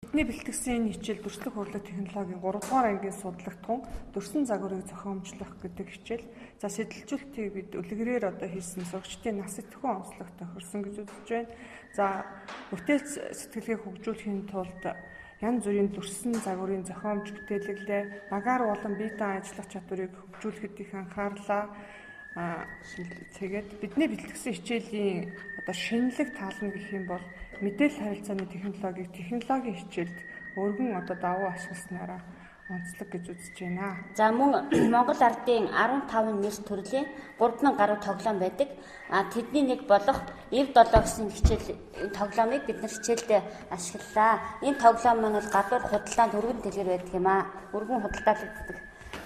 Бидний бэлтгэсэн энэ хичээл дүрслэх хурлах технологийн 3 дугаар ангийн судлагтун дүрсэн загварыг зохиомжлох гэдэг хичээл. За сэтэлжүүлэлтийг бид үлгэрээр одоо хийсэн сурагчдын нас идэвхтэй онцлог тохирсон гэж үзэж байна. За бүтээлч сэтгэлгээг хөгжүүлэхийн тулд янз бүрийн дүрсэн загварын зохиомж бүтээлэглээ. Багаар болон биетэн ажиллах чадварыг хөгжүүлэхэд их анхаарлаа. Тэгээд бидний бэлтгэсэн хичээлийн одоо шинэлэг тал нь гэх юм бол мэдээлэл харилцааны технологиг технологийн хичээлд өргөн одоо давуу ашигласнараа онцлог гэж үзэж байна. За мөн Монгол ардын 15 нэр төрлийн 3000 гаруй тоглоом байдаг. А тэдний нэг болох Эв 7 гэсэн хичээл тоглоомыг бид нар хичээлдээ ашиглалаа. Энэ тоглоом маань бол гадуур худалдаанд өргөн дэлгэр байдаг юм аа. Өргөн худалдаалагддаг.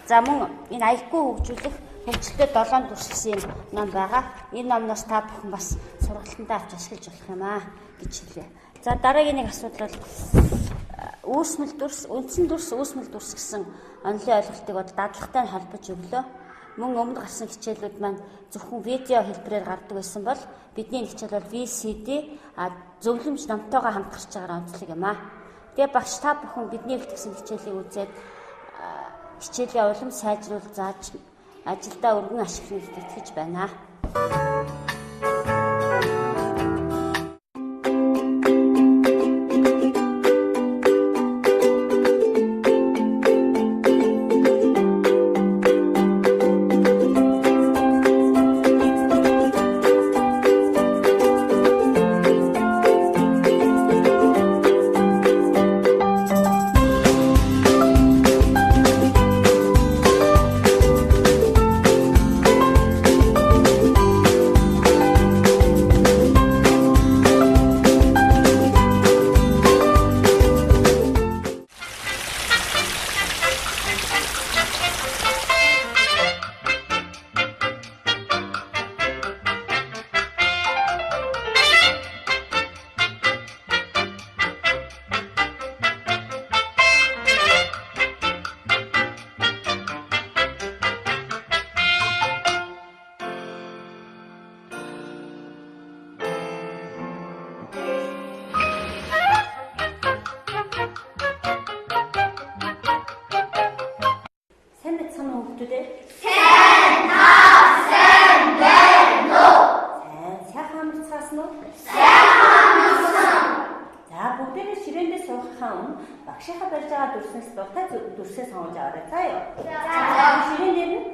За мөн энэ IQ хөгжүүлэх хөгжилтэй 7 дүрс гэсэн юм ном байгаа. Энэ номноос та бүхэн бас сургалтандаа авч ашиглаж болох юм аа гэж хэлье. За дараагийн нэг асуудал бол үүсмэл дүрс, үндсэн дүрс, үүсмэл дүрс гэсэн онолын ойлголтыг бол дадлагатай холбож өглөө. Мөн өмнө гарсан хичээлүүд маань зөвхөн видео хэлбэрээр гардаг байсан бол бидний хичээл бол VCD зөвлөмж номтойгоо хамт гарч байгаа онцлог юм аа. Тэгээ багш та бүхэн бидний бэлтгэсэн хичээлийг үзээд хичээлийн улам сайжруул зааж ажилдаа өргөн ашиглана гэж итгэж байна. Сайн байцгаана уу хүүхдүүдээ? Сайн сайн байна уу? Сайн сайхан амарцгаасан уу? Сайхан амарсан. За бүгдээрээ ширээндээ суухынхаа өмнө багшийнхаа барьж байгаа дүрснээс дуртай дүрсээ сонгож аваарай. За юу? За. Ширээн дээр нь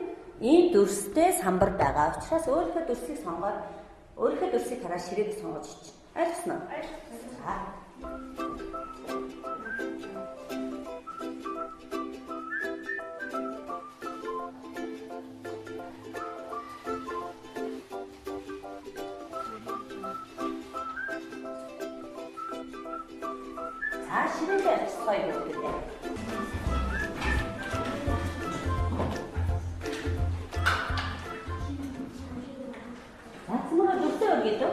ийм дүрстэй самбар байгаа. Учраас өөрийнхөө дүрсийг сонгоод өөрийнхөө дүрсийг хараад ширээг сонгож ич. Ойлгосноо? Ойлгосон. За. За ширээндээ очицгоё бүгдээ. За цэмэг дүрсээ өргөе дөө.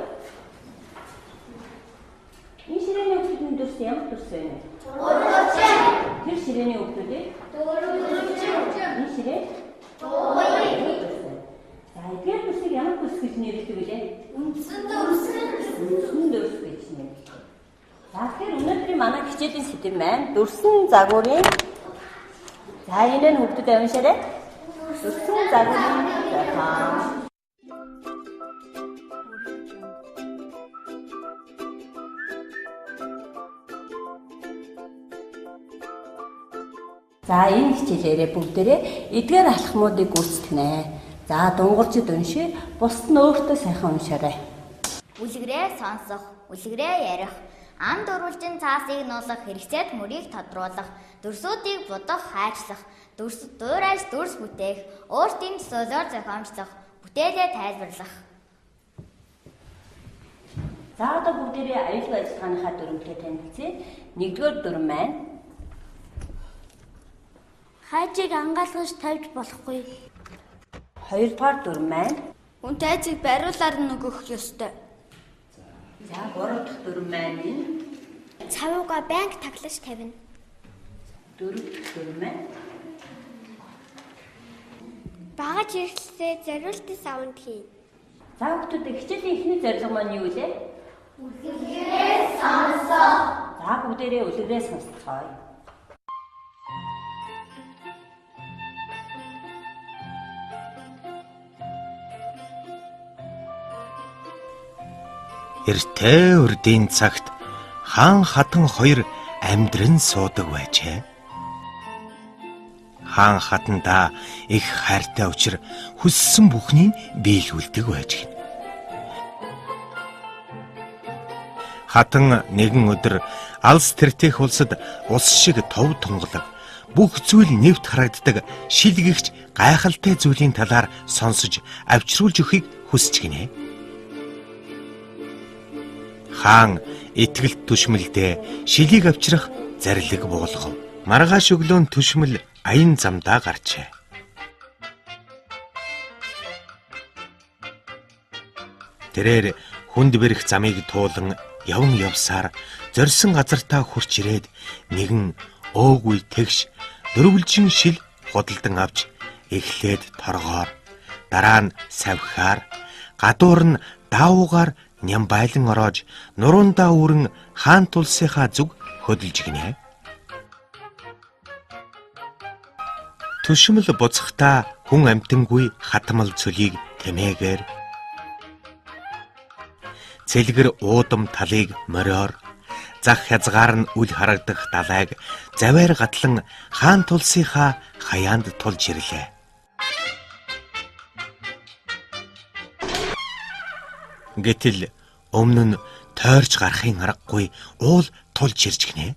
Энэ ширээний хүүхдүүдийн дүрс ямар дүрс вэ? Дөрвөлжин. Тэр ширээний хүүхдүүдийг Дөрвөлжин. энэ ширээ Дуугуй. дүрс. За эдгээр дүрсийг ямар дүрс гэж нэрлэдэг вүлээ? Үндсэн дүрс. Үндсэн дүрс гэж нэрлэдэг. За тэгэхээр өнөөдрийн манай хичээлийн сэдэв маань дүрсэн загварын за энэ нь хүүхдүүд уншаарай. Дүрсэн загварын зохион. За энэ хичээлээрээ бүгдээрээ эдгээр алхмуудыг гүйцэтгэнэ. За дунгарчид уншия, бусд нь өөртөө сайхан уншаарай. Үлгэрээ сонсох, үлгэрээ ярих, ам дөрвөлжин цаасыг нуулах, хэрэгцээд мөрийг тодруулах, дүрсүүдийг будах, хайчлах, дүрс дуурайж дүрс бүтээх, өөртийн төсөөлөөр зохиомжлох, бүтээлээ тайлбарлах. За одоо бүгдээрээ аюулгүй ажиллагааныхаа дүрмтэй танилцъя. Нэгдүгээр дүрм маань Хайжийг ангаалгаж тавьж болохгүй. Хоёрдугаар дүрм маань Хүн тайзыг бариулаар нь өгөх ёстой. За гурав дахь дүрм маань энэ Цавууга байнга таглаж тавина. дөрөв дэх дүрм маань Бага чиглэлээ зориултын савнд хийн. За хүүхдүүд хичээлийн эхний зорилго маань юу вэ? Үлгэрээ сонсох. За За бүгдээрээ үлгэрээ сонсцгоё. Эртээ урдын цагт хаан хатан хоёр амьдран суудаг байжээ. Хаан хатандаа их хайртай учир хүссэн бүхнийг биелүүлдэг байж гин. Хатан нэгэн өдөр алс тэртех улсад ус шиг тов тунгалаг бүх зүйл нэвт харагддаг шилгэгч гайхалтай зүйлийн талаар сонсож авчруулж өгөхийг хүсэж гинэ. Хаан итгэлт түшмэлдээ шилийг авчрах зарлиг буулгав. Маргааш өглөө түшмэл аян замдаа гарчээ. Тэрээр хүнд бэрх замыг туулан яван явсаар зорьсон газартаа хүрч ирээд нэгэн өөгүй тэгш дөрвөлжин шил худалдан авч эхлээд торгоор, дараа нь савхиар, гадуур нь даавуугаар нямбайлан ороож нурундаа үүрэн хаан тулсынхаа зүг хөдөлж гинэ. Түшмэл буцахдаа хүн амьтангүй хатмал цөлийг тэмээгээр цэлгэр уудам талыг мориор зах хязгаар нь үл харагдах далайг заваар гатлан хаан тулсынхаа хаяанд тулж ирлээ. Гэтэл өмнө нь тойрч гарахын аргагүй уул тулж ирж гинэ.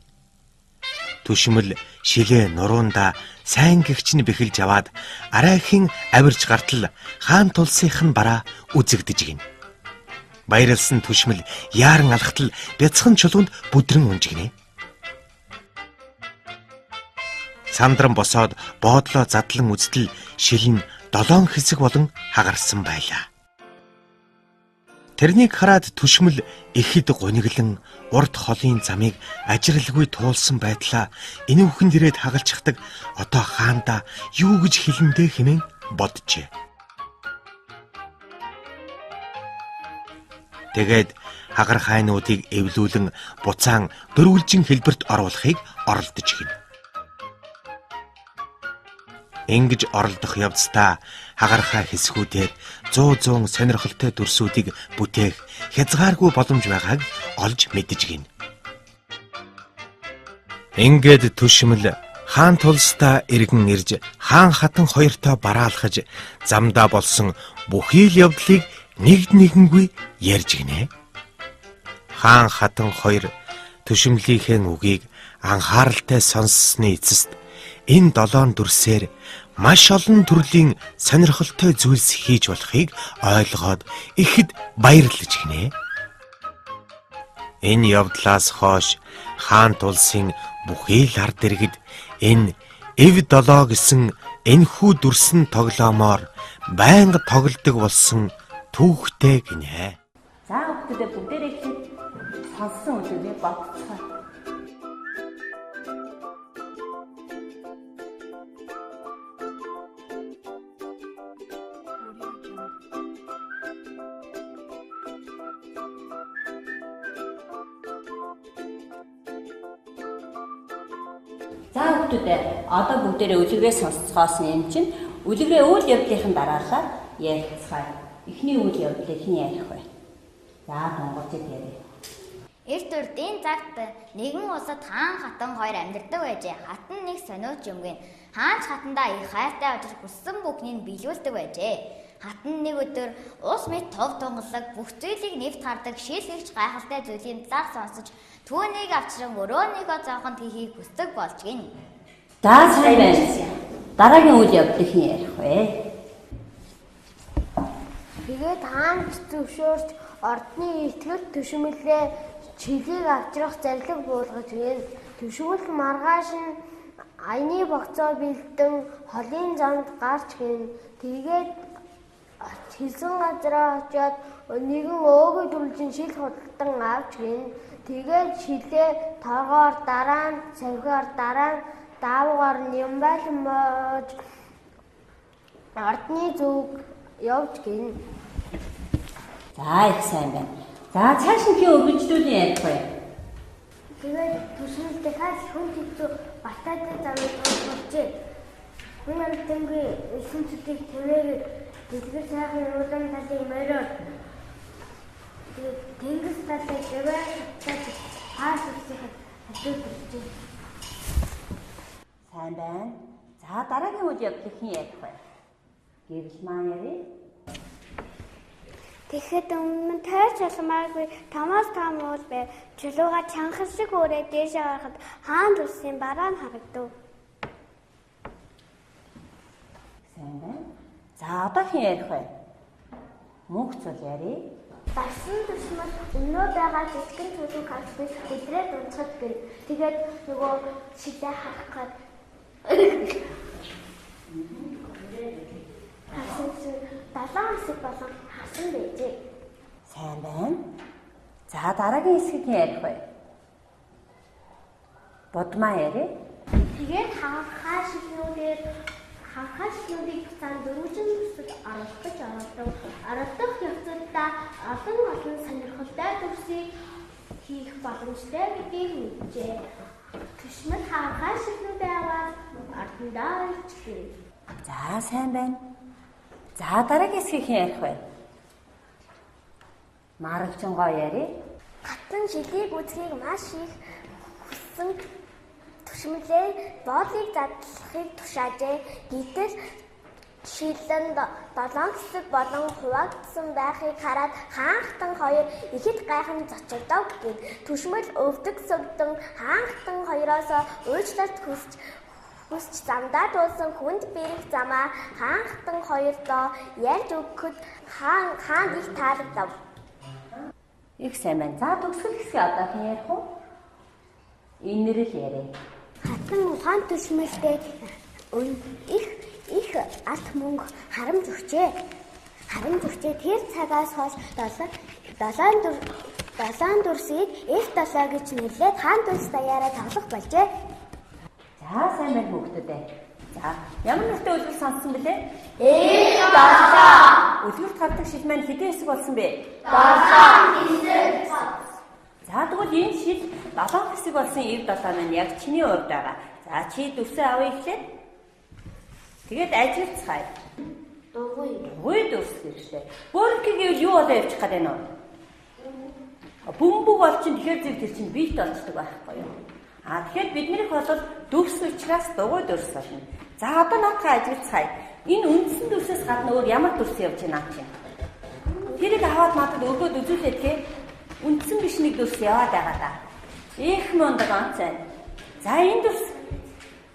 Түшмэл шилээ нуруунда сайн гэгч нь бэхэлж аваад арайхийн авирч гартал хаан тулсынх нь бараа үзэгдэж гин. Баярлсан түшмэл яаран алхтал бяцхан чулуунд бүдрэн унж гинэ. Сандран босоод боодлоо задлан үзтэл шил нь 7 хэсэг болон хагарсан байлаа. Тэрнийг хараад түшмэл ихэд гуниглан урд холын замыг ажирлгүй туулсан байдлаа энүүхэн дээрээ хагалчихдаг одоо хаандаа юу гэж хэлэндээ хэмээн боджээ. Тэгээд хагаар хайнуудыг эвлүүлэн буцаан дөрвөлжин хэлбэрт оруулахыг оролдож гин. Ингэж оролдох явцдаа хагархаа хэсгүүдээр 100 сонирхолтой дүрсүүдийг бүтээх хязгааргүй боломж байгааг олж мэдэж гин. Ингээд түшмэл хаан тулсдаа эргэн ирж хаан хатан хоёртоо бараалхаж замдаа болсон бүхий л явдлыг нэг нэгэнгүй ярьж гинэ. Хаан хатан хоёр түшмлийнхээ үгийг анхааралтай сонссны эцэст энэ 7 дүрсээр маш олон төрлийн сонирхолтой зүйлс хийж болохыг ойлгоод ихэд баярлаж гинэ. Энэ явдлаас хойш хаан тулсын бүхий л ард иргэд энэ эв 7 гэсэн энэхүү дүрсэн тоглоомоор байнга тоглодог болсон түүхтэй гинэ. За хүүхдүүдээ бүгдээрээ эхлээд сонссон үлгэрээ бодцгоо. За хүүхдүүдээ одоо бүгдээрээ үлгэрээ сонсцгоосон юм чинь үлгэрээ үйл явдлын дараалал ярилцгаая. Эхний үйл явдлыг хэн ярих вэ? За Дунгуйчид ярив. Эрт урдын цагт нэгэн улсад хаан хатан хоёр амьдардаг байжээ. Хатан нэг сониуч юм гин. Хаан ч хатандаа их хайртай учир хүссэн бүхнийг биелүүлдэг байжээ. Хатан нэг өдөр ус мэт тов тунгалаг бүх зүйлийг нэвт хардаг шилгэгч гайхалтай зүйлийн талаар сонсож түүнийг авчран өрөөнийхөө зоохонд хийхийг хүсдэг болж гин. За сайн байна. Дараагийн үйл явдлыг хэн ярих вэ? Тэгээд хаан зөвшөөрч ордны итгэл түшмэлээ чилийг авчрах зарлиг буулгаж гин. Түшмэл маргааш нь аяны богцоо бэлдэн холын замд гарч гин. Тэгээд хэлсэн газараа очиод нэгэн өөгүй дүрлжин шил худалдан авч гин. Тэгээд шилээ торгоор дараа нь савхиар дараа нь даавуугаар нямбайлан моож ордны зүг явж гин. За их сайн байна. За цааш нь хин өргөжлүүлэн ярих вэ? Тэгээд түшмэл дахиад хүн хэцүү бартаатай замыг тулгуулжээ. Хүн амьтангүй элсэн цүтийг тэрээр дэлгэр сайхан улам талыг мориор тэгээд тэнгис талыг даваа татаж хаас үсгэхэд хажуу төржээ. Сайн байна. За дараагийн үйл явдлыг хэн ярих вэ? Гэрэл маань ярив. Тэгэхэд өмнө нь тойрч чалмааргүй томоос том уул байв. Чулууга чанхал шиг өрөө дээшээ харахад хаан зүсийн бараа нь харагдав. Сайн байна. За одоо хэн ярих вэ? Мөнх цул ярив. Барсан төсмөл өнөө байгаа жижигэн чулуу харж би өдрөө дунцад гин. Тэгээд нөгөө шилээ харах гад харсан чинь 7 хэсэг болон харсан байжээ. Сайн байна. За дараагийн хэсгийг хэн ярих вэ? Бодмаа ярив. Тэгээд ханхаа шилнүүдээр ханхаа шилнүүдийг буцаан дөрвөлжин төсөд оруулах гэж оролдов. Оролдох явцдаа олон олон сонирхолтой дүрсийг хийх боломжтой гэдгийг мэджээ. Төшмөл ханхаа шилнүүдээ аваад ордондоо иржээ. За сайн байна. За дараагийн хэсгийг хэн ярих вэ? Маргалжингоо ярив. Хатан шилийг үзхийг маш их хүссэн түшмэлээ боолыг задлахыг тушаажээ. Гэтэл шилэн 7 хэсэг болон хуваагдсан байхыг хараад хаан хатан хоёр ихэд гайхан зочирдов гин. Түшмэл өвдөг сөгдөн хаан хатан хоёроос уучлалт хүсч замдаа туулсан хүнд бэрэх замаа хаан хатан хоёрдоо ярьж өгөхөд хаан их таалагдав. Их сайн байна. За төгсгөл хэсгийг одоо хэн ярих вэ? Инэрл яриа. Хатан ухаан түшмэлтэй их алт мөнгө харамж өгчээ. Харамж өгчээ. Тэр цагаас хойш долоон дүрсийг их долоо гэж нэрлээд хаан дүрс даяараа тоглох болжээ. За сайн байна хүүхдүүд ээ. За ямар нэртэй үлгэр сонссон бэлээ? Их долоо. Үлгэрт гардаг шил маань хэдэн хэсэг болсон бэ? 7 хэсэг. За тэгвэл энэ шил 7 хэсэг болсон ив долоо маань яг чиний урд байгаа. За чи дүрсээ авъя эхлээд. Тэгээд ажиллацгаая. Дугуй. Дугуй дүрс гэрлээ. Бөөрөнхий гэвэл юу болоо явчих гээд байна вэ? Бөмбөг бол чинь тэгэхээр зэрэг тэр чинь бэлт болчдөг байхгүй юу? А тэгэхээр биднийх бол дүрс учраас дугуй дүрс болно. За одоо наадхаа ажиллацгаая. Энэ үндсэн дүрсээс гадна өөр ямар дүрс явж байна чинь? Тэрийг аваад надад өргөөд үзүүлээд тий. Үндсэн биш нэг дүрс яваад байгаа да. Их мундаг онцай. За энэ дүрс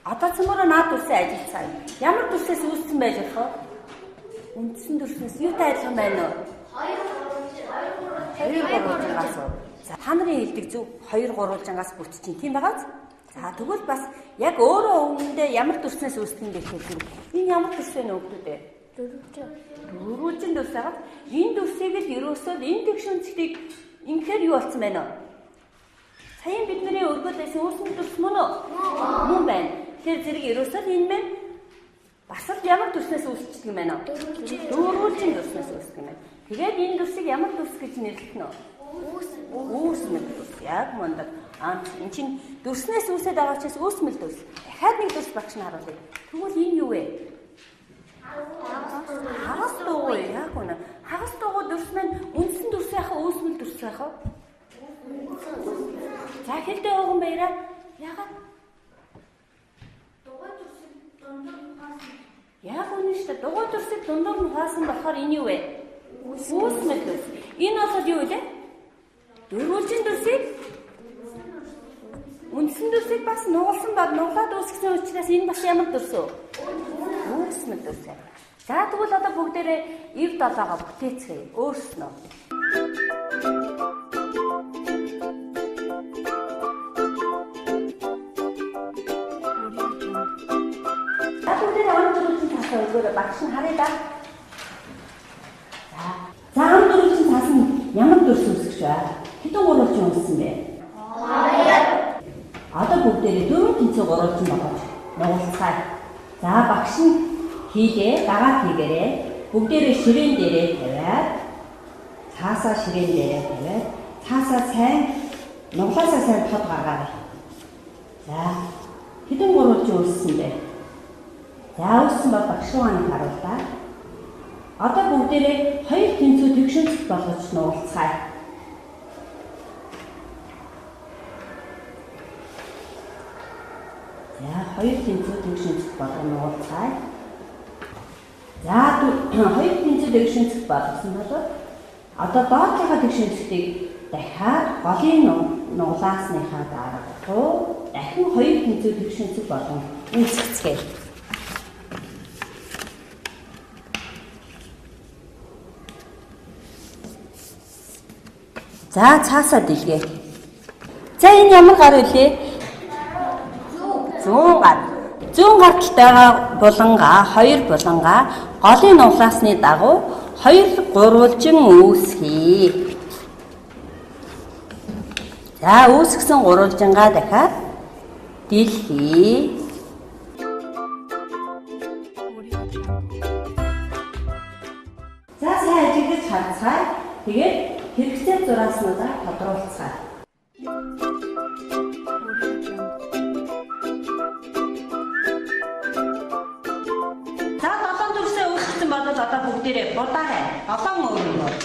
одоо цөмөрөө наад дүрсээ ажиллацгаая. Ямар дүрсээс үүссэн байж болох вэ? Үндсэн дүрснээс юутай адилхан байна вэ? 2 3-аас. За та нарын хэлдэг зөв 2 3-аас бүтчихин тийм байгааз. За тэгвэл бас яг өөрөө өмнөдөө ямар дүрснээс үүсдэг юм бэ гэхээр энэ ямар дүрс вэ нөгөөдөө? Дөрвөлжин. Дөрвөлжин дүрс байгаа. Энэ дүрсийг л ерөөсөө энэ тэгш өнцгтийг ингэхээр юу болсон байна вэ? Саяын бидний өргөд байсан үүсмэл дүрс мөн үү? Мөн байна. Тэгэхээр зэрэг ерөөсөө энэ мэн бас л ямар дүрснээс үүсчихдэг юм байна вэ? Дөрвөлжин дүрснээс үүсдэг юм байна. Тэгээд энэ дүрсийг ямар дүрс гэж нэрлэх нь вэ? Үүсмэл дүрс. Яг мундаг. Аа эн чинь дүрснээс үүсээд байгаа учраас үүсмэл дүрс. Дахиад нэг дүрс багш нь харуулъя. Тэгвэл энэ юу вэ? Хагас дугуй. Яг үнэ. Хагас дугуй дүрс маань үндсэн дүрс яах вэ? Үүсмэл дүрс яах вэ? За хэлдэ ууган баяраа. Яагаад? Дугуй дүрсийг дундуур нь хуваасан. Яг үнэ шүү дээ. Дугуй дүрсийг дундуур нь хуваасан болохоор энэ юу вэ? Үүсмэл дүрс. Энэ бол юу вэ? Дөрвөлжин дүрсийг үндсэн дүрсийг бас нугалсан бод нуглаад үүсгэсэн учраас энэ бас ямар дүрс вэ? Үүсмэл дүрс. За тэгвэл одоо бүгдээрээ ив долоогоо бүтээцгээе өөрснөө. За бүгдээрээ ам дөрвөлжин цаасаа өгөөрэй багш нь харъя да. За ам дөрвөлжин цаас нь ямар дүрс үүсгэж байна? Хэдэн гурвалжин үүссэн бэ? 2. Одоо бүгдээрээ 4 тэнцүү гурвалжин болгож нугалцгаая. За багш нь хийгээ, дагаад хийгээрэй. Бүгдээрээ ширээн дээрээ тавиад цаасаа ширээн дээрээ тавиад цаасаа сайн Нуглаасаа сайн тод гаргаарай. За, хэдэн гурвалжин үүссэн бэ? За, үүссэн бол багш руу нэг харуул та. Одоо бүгдээрээ хоёр тэнцүү тэгшинцэг болгож нугалцгаая. За, хоёр тэнцүү тэгшинцэг болгон нугалцгаая. За, хоёр тэнцүү тэгшинцэг болгосон бол одоо доотлогоо тэгшинцгийг дахиад голын нуглаасныхаа дараагүй дахин хоёр тэнцүү тэгшинцэг болгон үүсгэцгээе. За, цаасаа дэлгээ. За, энэ ямар гар вүлээ? Зүүн гар. Зүүн гар талтайгаа булангаа, хоёр булангаа голын нуглаасны дагуу хоёр гурвалжин үүсгэе. За, үүсгэсэн гурвалжингаа дахиад дэлхий. За, сайн ажиглаж харцгаая. Тэгээд хэрэгцээ зурааснуудаа тодруулцгаая. За, 7 дүрсээ үүсгэсэн бол одоо бүгдээрээ будаарай. 7 өөр өөр.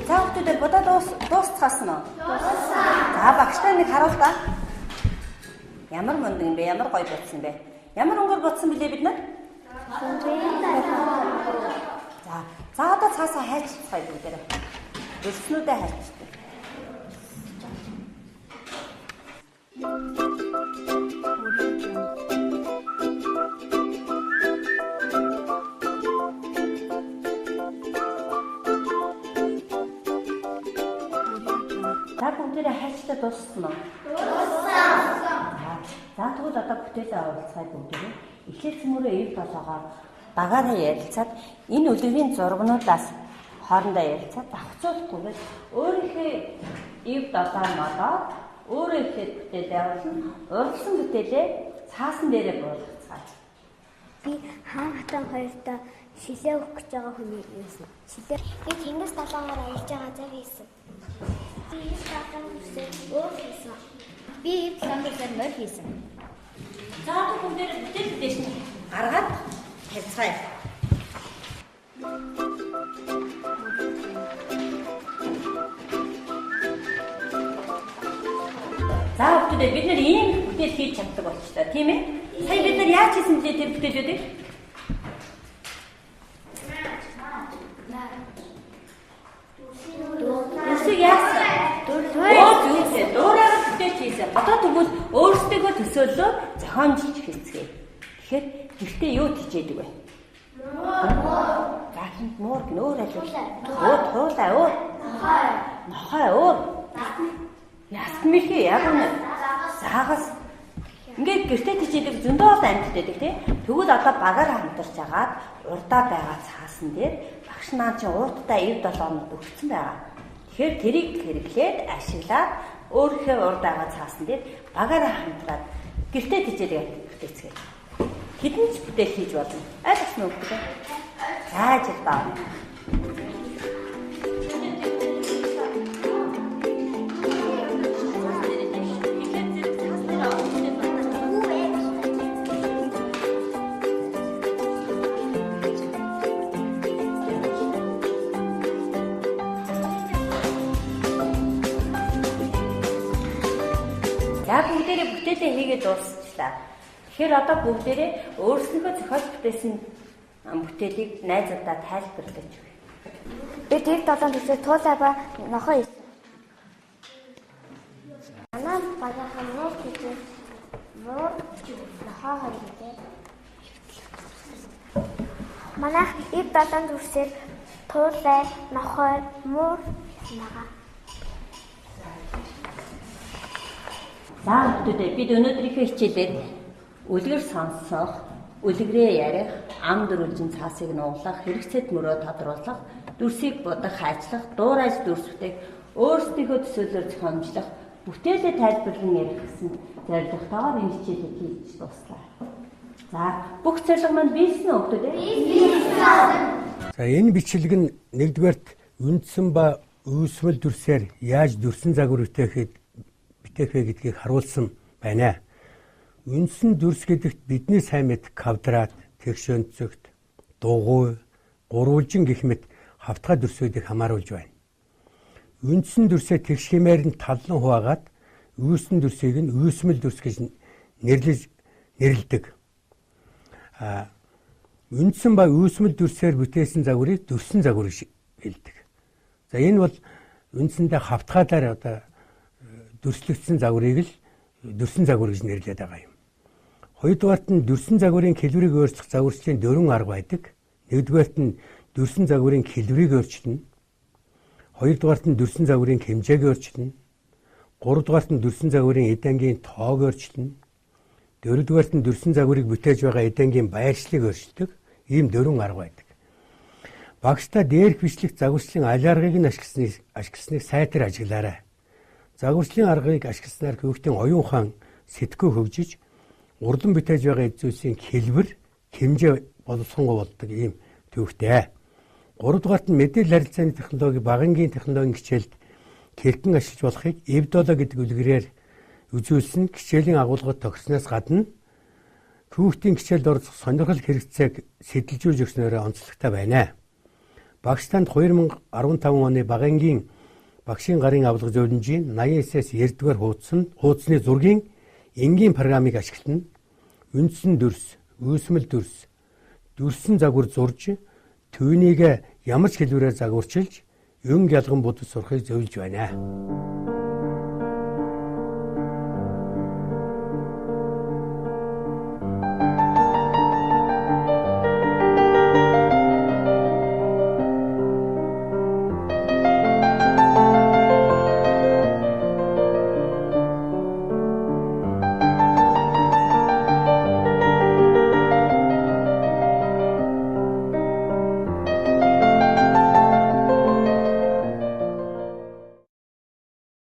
За, хүүхдүүдээ будаа дуусцгаасан уу? Дууссан. За, багштай нэг харуул та. Ямар мундаг юм бэ? Ямар гоё бодсон бэ? Ямар өнгөөр бодсон билээ бид нар? За, за одоо цаасаа хайчцгаая бүгдээрээ. Дүрснүүдээ хайчдаг. За, бүгдээрээ хайчтай дууссан уу? Дууссан. За, тэгвэл одоо бүтээлээ оруулцгаая бүгдээрээ. Эхлээд цөмөрөө эв долоогоор багаараа ярилцаад энэ үлгэрийн зургнуудаас хоорондоо ярилцаад давхцуулахгүйгээр өөрийнхөө эв долоо молоод өөрөө эхлээд бүтээлээ оруулна. Уралсан бүтээлээ цаасан дээрээ буулгацгаая. Би хаан хатан хоёртой шилээ өгөх гэж байгаа хүнийг юусан. Шилээ. Би тэнгис далаагаар аялж байгаа зав хийсэн. Би эв долоон дүрсээр өөр хийсэн. Би эв долоон дүрсээр морь хийсэн. За, одоо бүгдээрээ бүтээл дээш нь гаргаад тавьцгаая. За, хүүхдүүдээ бид нэр ийм бүтээл хийж чаддаг болчихлоо, тийм ээ? Сая бид нар яаж хийсэн блэ тэр бүтээлүүдийг? Дүрсийг яасан? Дуурайгаар бүтээл хийсэн. Одоо тэгвэл өөрсдийгөө төсөөллөө зохиомжилж хийцгээе. Тэгэхээр гэртээ юу тижээдэг вэ? Муур. За, хинт муур гэнэ өөр аль вэ? Өө, туулай өөр. Нохой. Нохой өөр. Яст мэрхий яг үнэ. Загас. Ингээд гэртээ тижээдэг зөндөө олон амьтад байдаг тий. Тэгвэл одоо багаар хамтарч агаад урдаа байгаа цаасан дээр багш наа чинь ууттай эв долоонод өгсөн байгаа. Тэгэхээр тэрийг хэрэглээд ашиглаад өөрийнхөө урд байгаа цаасан дээр багаараа хамтраад гэртээ тижээдэг бүтээцгээе. Хэдэн ч бүтээл хийж болно. Ойлгосон уу бүгдээ? За, ажил баа. За, бүгдээрээ бүтээлээ хийгээд дуусчлаа. Тэгэхээр одоо бүгдээрээ өөрснийхөө зохиол бүтээсэн бүтээлийг найзуудаа тайлбарлаж өгье. Би тэр долоон дүрсээр туулай ба нохой хийсэн. Манай багийнхан муур хийсэн. Муур нохой хоёр гэдэг. Манайх эв долоон дүрсээр туулай, нохой, муур хийсэн байгаа. За, хүүхдүүдээ бид өнөөдрийнхөө хичээлээр үлгэр сонсох, Үлгэрээ ярих, ам дөрвөлжин цаасыг нуглах, хэрэгцээд мөрөө тодруулах, дүрсийг будах, хайчлах, дуурайж дүрс бүтээх, өөрсдийнхөө төсөөллөөр зохиомжлох, бүтээлээ тайлбарлан ярих гэсэн зорилготойгоор энэ хичээлийг хийж дууслаа. За, бүх зорилго маань биелсэн үү хүмүүс ээ? Биелсэн. За, энэ бичлэг нь нэгдүгээрт үндсэн ба үүсмэл дүрсээр яаж дүрсэн загвар бүтээх вэ гэдгийг харуулсан байна. Үндсэн дүрс гэдэгт бидний сайн мэдэх квадрат, тэгш өнцөгт, дугуй, гурвалжин гэх мэт хавтгай дүрсүүдийг хамааруулж байна. Үндсэн дүрсээ тэгш хэмээр нь таллан хуваагаад үүсэн дүрсийг нь үүсмэл дүрс гэж нэрлэдэг. Үндсэн ба үүсмэл дүрсээр бүтээсэн загварыг дүрсэн загвар гэж хэлдэг. За, энэ бол үндсэндээ хавтгайлаар одоо дүрслэгдсэн загварыг л дүрсэн загвар гэж нэрлэдэг байгаа юм. Хоёрдугаарт нь дүрсэн загварын хэлбэрийг өөрчлөх загварчлалын дөрвөн арга байдаг. Нэгдүгээрт нь дүрсэн загварын хэлбэрийг өөрчилнө. Хоёрдугаарт нь дүрсэн загварын хэмжээг өөрчилнө. Гуравдугаарт нь дүрсэн загварын эд ангийн тоог өөрчилнө. Дөрөвдүгээрт нь дүрсэн загварыг бүтээж байгаа эд ангийн байршлыг өөрчилдөг. Ийм дөрвөн арга байдаг. Багштай дээрх бичлэг загварчлалын аль аргыг нь ашигласныг сайтар ажиглаарай. Загварчлалын аргыг ашигласнаар хүүхдийн оюун ухаан сэтгүү хөгжиж, урдан бүтээж байгаа эд зүйлсийн хэлбэр, хэмжээ боловсронгуй болдог ийм төвхтэй. Гуравдугаарт нь мэдээлэл харилцааны технологи багангийн технологийн хичээлд хэрхэн ашиглаж болохыг эвдоло гэдэг үлгэрээр үзүүлсэн хичээлийн агуулгад тохирсноос гадна хүүхдийн хичээлд оролцох сонирхол хэрэгцээг сэтэлжүүлж өгснөөрөө онцлогтой байна. Багш танд 2015 оны багангийн багшийн гарын авлага зөвлөмжийн 89-ээс 90-р хуудасны зургийн энгийн програмыг ашиглана. Үндсэн дүрс, үүсмэл дүрс, дүрсэн загвар зурж, түүнийг ямар ч хэлбэрээр загварчилж, өнгө ялган будаж сурахыг зөвлөж байна.